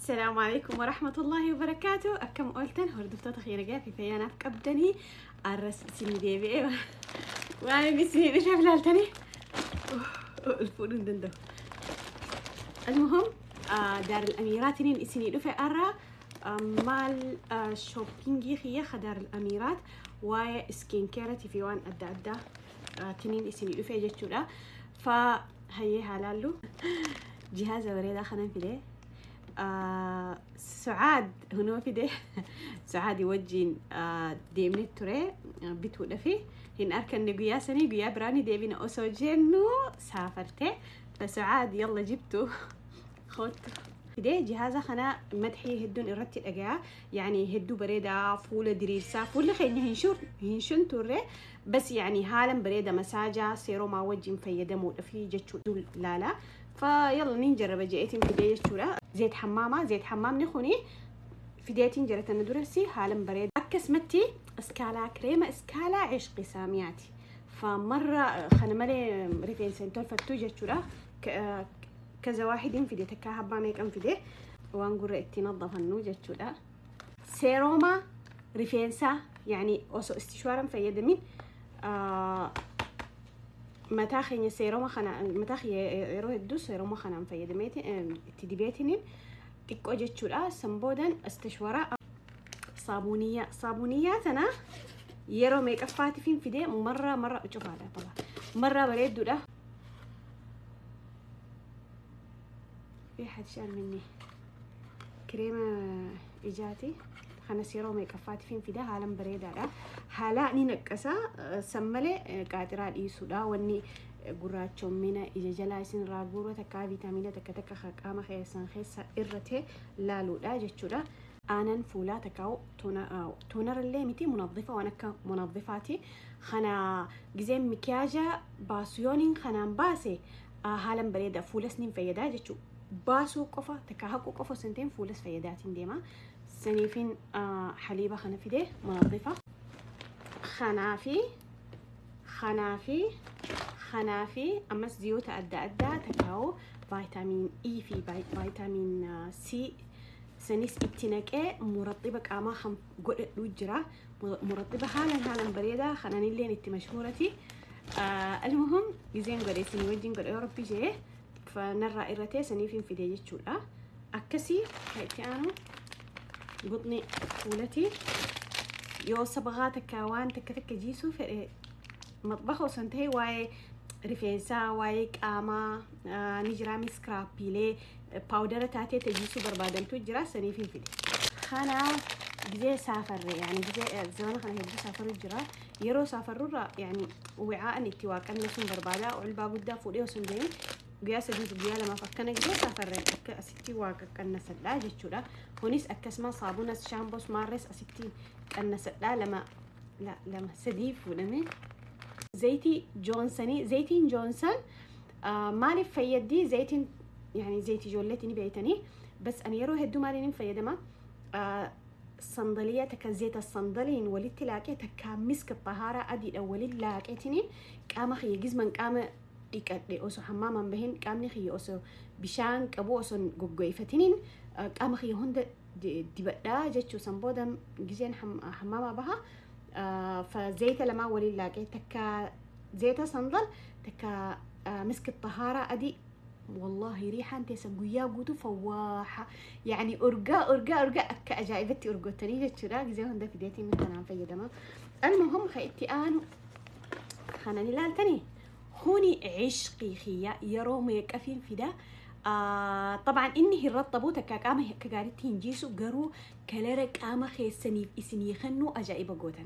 السلام عليكم ورحمة الله وبركاته. Akkam ooltan hordoftoota kiyya fi fayyaanaaf qabdanii arras isinii deebi'ee waan inni isinii dhufeef laaltanii ol fuudhuu hin danda'u. المهم دار الأميرات نين isinii dhufe arra maal shoppingii kiyya دار الأميرات waa'ee skin caretii fi waan adda addaa tiniin isinii dhufe jechuudha. Fa hayyee haa laallu jihaaza bareedaa kanan fide Sucaad hunoo fide Sucaadii wajjin deemnee ture bituudhafi hin arkanne guyyaa sanii guyyaa biraanii deebina osoo jennu saafarte فسعاد يلا جبته خدت fide jihaaza kana madxii hedduun irratti dhagayaa yani hedduu bareedaa fuula diriirsaa fuulli keenya hin shunturre bas yani haalan bareeda masaajaa seeromaa wajjin fayyadamuudhafi jechuu laala فيلا nin jarraba je'eetiin fidee jechuudha zeet hammaamaa zeet hammaamni kuni fideetiin jira tana durasi haalan bareeda akkasumatti iskaalaa kireema iskaalaa cishqi saamiyaati فمرة kana malee rifeensa hin tolfattu jechuudha كذا واحد fide takkaa habbaa meeqan fide waan gurra itti naddafannu jechuudha seerooma rifeensaa yani osoo istishwaaran fayyadamin mataa keenya seerooma kana mataa kiyya yeroo hedduu seerooma kanaan fayyadameeti itti dibeetiniin xiqqoo jechuudha san boodan istishwaara saabuniyaa saabuniyaa tana yeroo meeqaffaatiifin fide marra marra cufaadha طبعا marra bareedduudha في حد شال مني كريمة إجاتي kanas yeroo meeqaffaatiifin fida haalan bareedaadha haala ni naqqasa san malee qaaxiraa dhiisuudha wanni gurraachomina ija jalaa isin irraa guuruu takkaa viitaamiina takka takka qaama keessan keessa irrate laaluudha jechuudha. Aanan fuulaa takkaa toonarallee miti munaddifa waan akka munaddifaati. Kana gizeen mikiyaaja baasu yooniin kanaan baase haalan bareeda fuulas ni fayyadaa jechuudha. Baasuu qofa takkaa haquu qofa osoo hin ta'in fuulas fayyadaatiin deema. Saniifin haliiba kana fide munaddifa. Kanaafi kanaafi kanaafi ammas ziyoota adda addaa takkaa'u vaayitamiin E fi vaayitamiin C sanis itti naqee muraxiba qaamaa kan godhadhu jira. Muraxiba haalan haalan bareedaa kananilleen itti mashhuurati. Almuhum gizeen godhe isinii wajjin godhe yoo rabbi jee narraa irratee saniif hin fide jechuudha. Akkasii kan itti aanu guxni fuulati yoo sabaqaa takka waan takka takka jiisuu fedhe maxbaxa osoo hin ta'in waa'ee rifeensaa waa'ee qaamaa ni jira miskraappiilee paawudara taatee tajiisuu barbaadantu jira saniif hin fide. Kanaaf gizee saafarre yani gizee zamana kana hedduu saafaru jira yeroo saafarrurra yani wicaa'an itti waaqanna sun barbaada culbaa guddaa fuudhee osoo hin deemin guyyaa sadiif guyyaa lamaaf akkana gizee saafarre akka asitti waa qaqqannasadha jechuudha. Kunis akkasuma saabunas shaamboos maarres asitti qannasadha lama lama sadii fuudhame. Zayitii joonsanii zayitiin joonsan maaliif fayyaddi zayitiin yani zayitii ijoolleetti ni beeytanii bas ani yeroo hedduu maaliin hin fayyadama sandaliyaa takka zayita sandaliin walitti laaqee takka miska xahaaraa adiidha walitti laaqeetiniin qaama kiyya gizman qaama dhiqadhe osoo hammaamaan bahin qaamni kiyya osoo bishaan qabu osoo goggoifatiniin qaama kiyya hunda dibadhaa jechuu san booda gizeen hammaamaa baha فزيت لما ولي لاقي تكا زيت صندل تكا مسك الطهارة أدي والله ريحة انت سنقويا قوتو فواحة يعني أرقا أرقا أرقا أكا أجايبتي أرقوتني جتشرا زي هندا في ديتي من كان فيدما. المهم خيتي آنو خانني لالتني هوني عشقي خيا يرو ميكافين فدا طبعا إني هرطبو تكا قامة كغارتي نجيسو قرو كلرك قامة خيسني إسني خنو أجايبة قوتن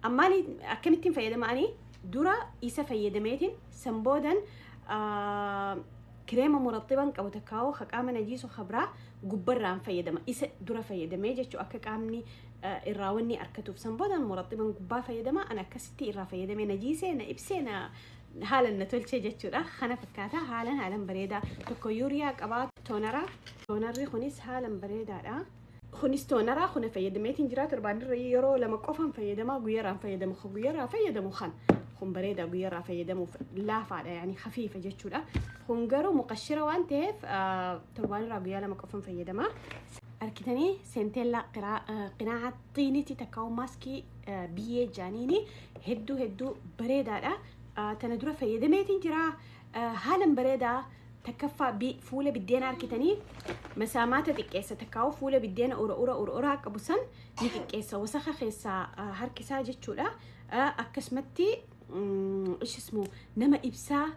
أمالي أكمتين فيدما أني درا إسا فيدميتين سنبودن كريمة مرطبا أو تكاو خك آمن نجيسو خبرا قبران فيدما إسا درا فيدمي جتشو أكا قامني إراوني أركتوف سنبودن مرطبا قبا فيدما أنا كستي إرا فيدمي نجيسي أنا إبسي أنا haalan na tolchee jechuudha. Kana fakkaata haalan haalan bareedaa tokko yuuriyaa qabaa toonara. Toonarri kunis haalan bareedaadha. Kunis toonara kuna fayyadameetiin jira torbaanirra yeroo lama qofan fayyadamaa guyyaarraan fayyadamu guyyaarraa fayyadamu kan Kun bareeda, guyyaarraa fayyadamuuf laafaadha, yaani khafiifa jechuudha. Kun garuu muqashira waan ta'eef torbaanirraa guyyaa 2 qofan fayyadama. Arkitanii centella qinaaca xiinitti takkaa'u maaskii biyyee jaaniini hedduu hedduu bareedaadha. Tana dura fayyadameetiin jira, haalan bareedaa. Takkaffaa fuula biddeena arkitanii masaamaata xiqqeessa, takkaa'u fuula biddeena ura ura ura uraa qabu san ni xiqqeessa, wasaka keessaa harkisaa jechuudha. Akkasumatti ishismu nama ibsaa,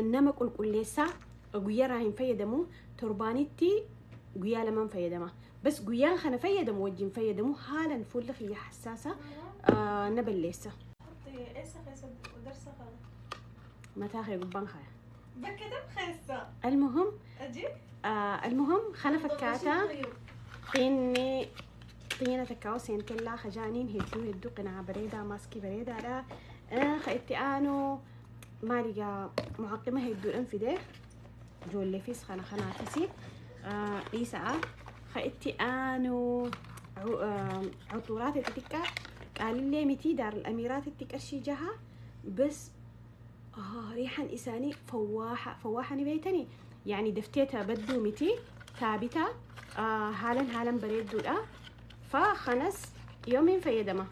nama qulqulleessaa. Guyyaarraa hin fayyadamu, torbaanitti guyyaa lamaan fayyadama. Bas guyyaan kana fayyadamu wajjin fayyadamu haalan fuulli kiyya hassaasa na balleessa. حطي ايش خيسة ودرسة خالص. Mataa kee gubbaan kaya. بكتب خيسة. المهم اجي المهم kana fakkaata. Xiinni xiina takkaa'u centella kajaaniin hedduu hedduu qinaa bareedaa, maaskii bareedaadha. Ka itti aanu maaligaa mucaqqima hedduudhaan fide, ijoolleefis kana kanaafis dhiisa'a. Ka itti aanu cuxuraata xixiqqaa qaalillee miti, Daarul Amiiraatitti qarshii 6 bas. Riixan isaanii fawwaaxa fawwaaxa ni beeytanii, yani dafteeta badduu miti, taabita haalan haalan bareedduudha. Fa kanas yoomiin fayyadama?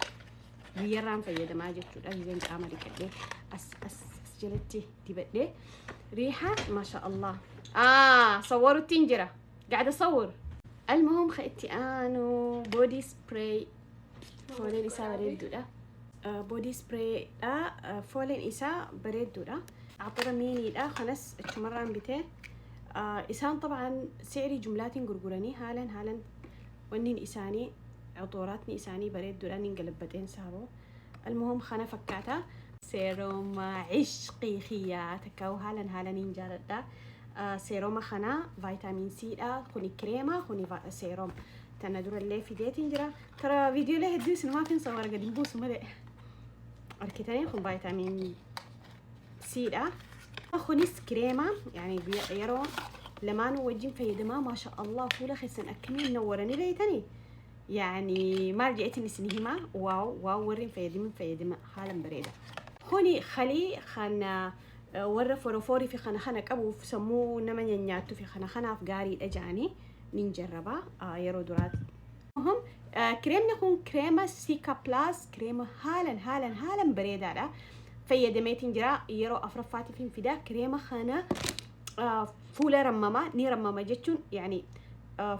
Guyyarraan fayyadamaa jechuudha. Gizeen qaama dhiqadhee as as as jalatti dibadhee riixa maasha Allah. صورتين jira, قاعدة أصور. المهم خدتي آنو body spray, fooleen isaa bareedduudha. Body spray dha, fooleen isaa bareedduudha. Caxara miiniidha. Kanas achumarraan bitee. Isaan طبعا سعري jumlaatiin gurguranii haalan haalan wanniin isaanii cuxuraatni isaanii bareedduudha. Nin galabbaxeen saaboo. المهم kana fakkaata. Serum cishqii kiyyaa takkaa'u haalan haalaniin jaaladha. Seeroma kana vitamin C dha. Kuni kireema, kuni serum. Tana durallee fideetiin jira. Tara viidiyoolee hedduu isinumaaf hin sawara gadi hin buusu malee. Arkitanii kun vitamin C dha. Kunis kireema, yani yeroo lamaanuu wajjin fayyadamaa maasha Allah fuula keessan akkamiin nawwaranii beeytanii. Yani maal jeetin isin himaa, wow wow, warri hin fayyadamin fayyadama, haalan bareeda. Kuni khalii kana warra forofoorii fi kana kana qabuuf, sammuu nama nyaattuu fi kana kanaaf gaariidha jedhanii nin jarraba yeroo duraati. Muhim kireemni kun kireema Cicaplast, kireema haalan haalan haalan bareedaadha. Fayyadameetiin jira, yeroo afuraffaatiif hin fida. Kireema kana fuula rammamaa ni rammama jechuun yani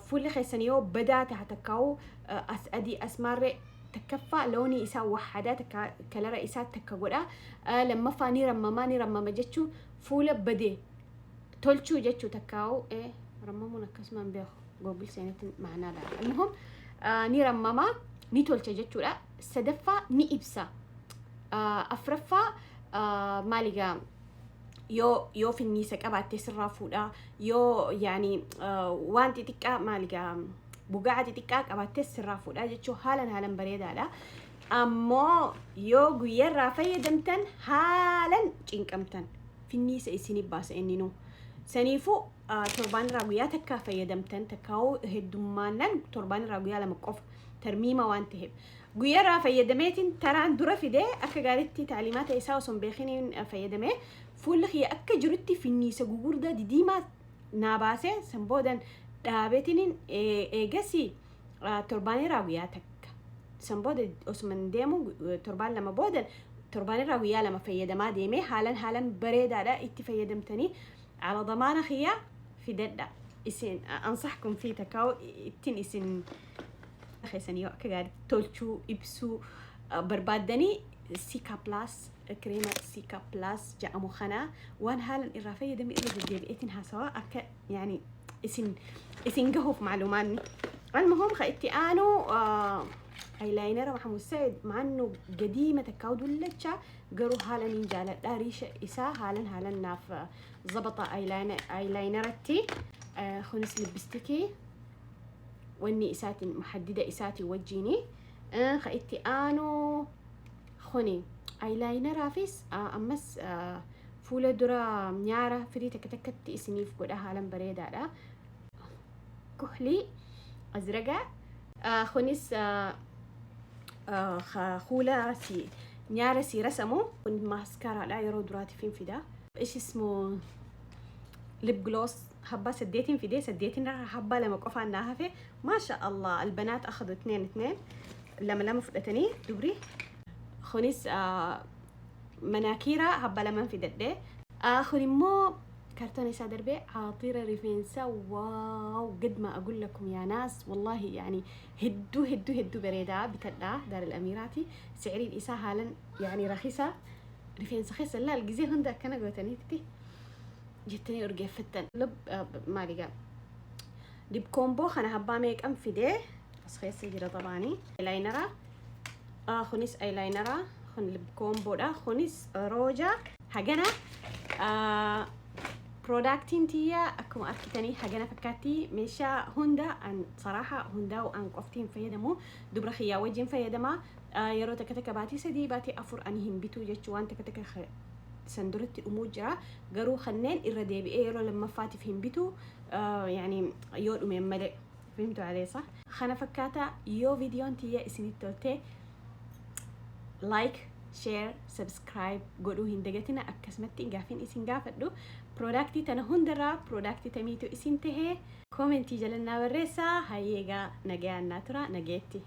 fuulli keessan yoo badaa taha takkaa'u as adii as maarree, takkaffaa loonii isaa wahadaa takka kalara isaa takka godha. Lammaffaa ni rammamaa, ni rammama jechuun fuula badee tolchuu jechuu takkaa'u rammamuun akkasumaan beeku Google seenetti maanaa laala. المهم ni rammamaa, ni tolcha jechuudha. Sadaffaa ni ibsa. Afuraffaa maaligaa yoo finniisa qabaatte sirraa fuudha, yoo yaani waan xixiqqaa maaligaa bugaa xixiqqaa qabaatte sirraa fuudha jechuu, haalan haalan bareedaadha. Ammoo yoo guyyarraa fayyadamtan haalan cinqamtan, finniisa isinii baasa inninuu. Saniifuu torbaan irraa guyyaa takkaa fayyadamtan, takkaa'uu heddummaannan torbaan irraa guyyaa 2 qofa, tarmiima waan ta'eef. Guyyaarraa fayyadameetiin taraan dura fidee akka gaariitti taalimaata isaa osoo hin beekiniin fayyadamee fuulli kiyya akka jirutti finniisa gugurdaa didiimaa naa baasee, san boodan dhaabeetiin eegasii torbaan irraa guyyaa takka, san booda osuma hin deemu torbaan 2 boodan torbaan irraa guyyaa 2 fayyadamaa deemee haalan haalan bareedaadha. Itti fayyadamtanii على ضمانة خيا fidadha. Isin أنصحكم فيه takkaa'u ittiin isin keessan yoo akka gaariitti tolchuu ibsuu barbaaddanii Cicaplast, kireema Cicaplast jedhamu kana waan haalan irraa fayyadame irra deddeebi'eetiin haasawaa akka yani isin gahuuf macluumaanni. المهم ka itti aanu eyeliner Maxamuud Said, مع انه قديمة takkaa'u dullacha garuu haalan jaaladha. Riisha isaa haalan haalan naaf zabata eyelineratti. Kunis lipstickii wanni isaatiin muhaddida isaatiin wajjiini. Ka itti aanu kuni eyelineraafis ammas fuula dura nyaara firii takka takkatti isiniif godha, haalan bareedaadha. Kuhlii azragaa kunis fuula si Nyaara sii rasamu kun mascaraadha, yeroo duraatiif hin fida. إيش اسمه lip gloss habbaa saddeetiin fide, saddeetiin irraa habbaa lama qofaan naa hafe. ما شاء الله البنات أخذوا اثنين اثنين, lama lama fudhatanii dubri. Kunis manaakiira habbaa lamaan fidadhe. Kun immoo kartoon isaa darbee عطيرة rifeensa. Wow, قد ما أقول لكم يا ناس, والله يعني hedduu hedduu hedduu bareedaa. Bitadhaa دار الأميراتي, سعرين isaa haalan يعني رخيصة. Rifeensa keessa laal gizee hunda akkana gootaniitti jettanii urgeeffattan. Lub maaligaa lip combo kana habbaa meeqan fidee, as keessa jira tabaanii. Eyelinera kunis, eyelinera kun lip combodha, kunis rooja. Hagana productiin tiyya akkuma arkitanii hagana fakkaatti. Meeshaa hunda an صراحة hundaa'u an qofti hin fayyadamu, dubra kiyyaa wajjin fayyadama. Yeroo takka takka baatii 3, baatii 4 ani hin bituu jechuu, waan takka takka san duratti dhumuu jira. Garuu kanneen irra deebi'ee yeroo lammaffaatiif hin bitu, يعني yoo dhumeen malee. فهمتوا علي صح؟ Kana fakkaata. Yoo viidiyoon tiyya isinitti tolte, like, share, subscribe godhuu hin dagatina. Akkasumatti gaafin isin gaafadhu, productii tana hundarraa productii tamiitu isin tahee commentii jalannaa barreessaa. Hayyeegaa, nagayaan naa tura, nageetti.